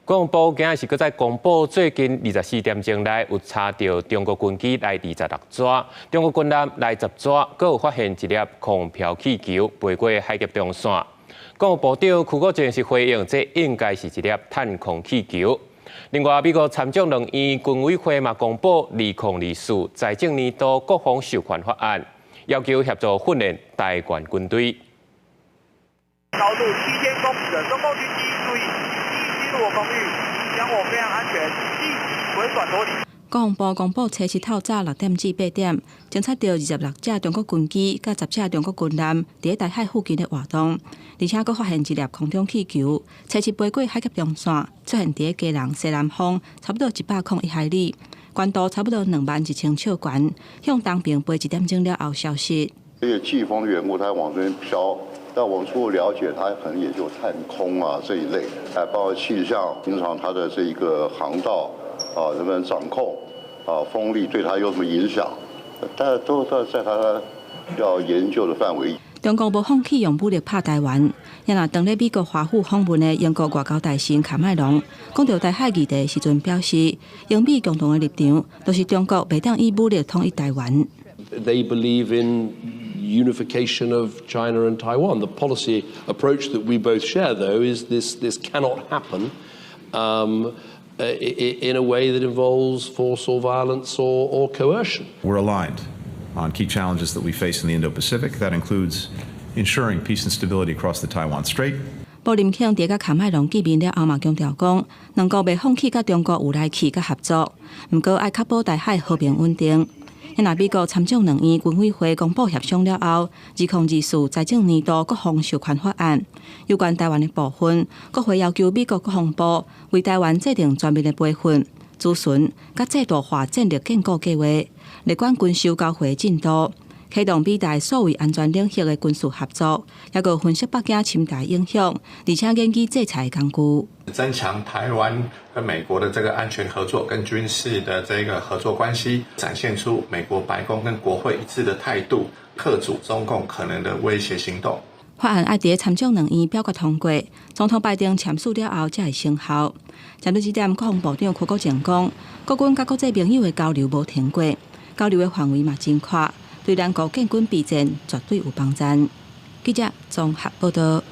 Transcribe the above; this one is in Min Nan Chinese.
國防部今日是閣再公布，最近24點鐘內有查著中國軍機來26隻，中國軍艦來10隻，閣有發現一粒空飄氣球飛過海峽中線。國防部長邱國正是回應，這應該是一粒探空氣球。另外，美國參眾兩院軍委會嘛公布2024財政年度國防授權法案，要求協助訓練台灣軍隊。高度7000公尺的中共軍機，注意，已進入我空域，影響我飛航安全，立即回轉脫離。國防部公布，初七透早6點至8點，偵察著26隻中國軍機佮10隻中國軍艦佇台海附近的活動，而且閣發現一粒空中氣球，初七飛過海峽中線，出現佇基隆西南方差不多101海里，高度差不多21,000尺懸，向東邊飛一點鐘了後消失。這個季風的緣故，它往這邊飄。但我們初步了解，它可能也就探空啊這一類，哎，包括氣象，平常它的這一個航道啊，能不能掌控啊，風力對它有什麼影響，但都在它要研究的範圍。中國無放棄用武力拍台灣，也若當咧美國華府訪問的英國外交大臣卡麥隆講著台海議題時陣表示，英美共同的立場就是中國袂當以武力統一台灣。 They believe in unification of China and Taiwan. The policy approach that we both share, though, is this cannot happen in a way that involves force or violence or coercion. We're aligned on key challenges that we face in the Indo-Pacific. That includes ensuring peace and stability across the Taiwan Strait. 布林肯佇佮卡麥隆見面了後嘛，強調講，兩國袂放棄佮中國有來去佮合作，毋過愛確保台海和平穩定。若美國參眾兩院軍委會公布協商了後，2024財政年度國防授權法案有關台灣的部分，國會要求美國國防部為台灣制定全面的培訓、諮詢佮制度化戰略建構計劃，列管軍售交貨進度，啟動美台數位安全領域的軍事合作，抑閣分析北京侵台影響，而且研擬制裁工具。增強台灣跟美國的這個安全合作跟軍事的這個合作關係，展現出美國白宮跟國會一致的態度，嚇阻中共可能的威脅行動。法案愛佇參眾兩院表決通過，總統拜登簽署了後才會生效。針對這點，國防部長邱國正講，國軍佮國際盟友的交流無停過，交流的範圍嘛真闊，對兩國建軍備戰絕對有幫助。記者綜合報道。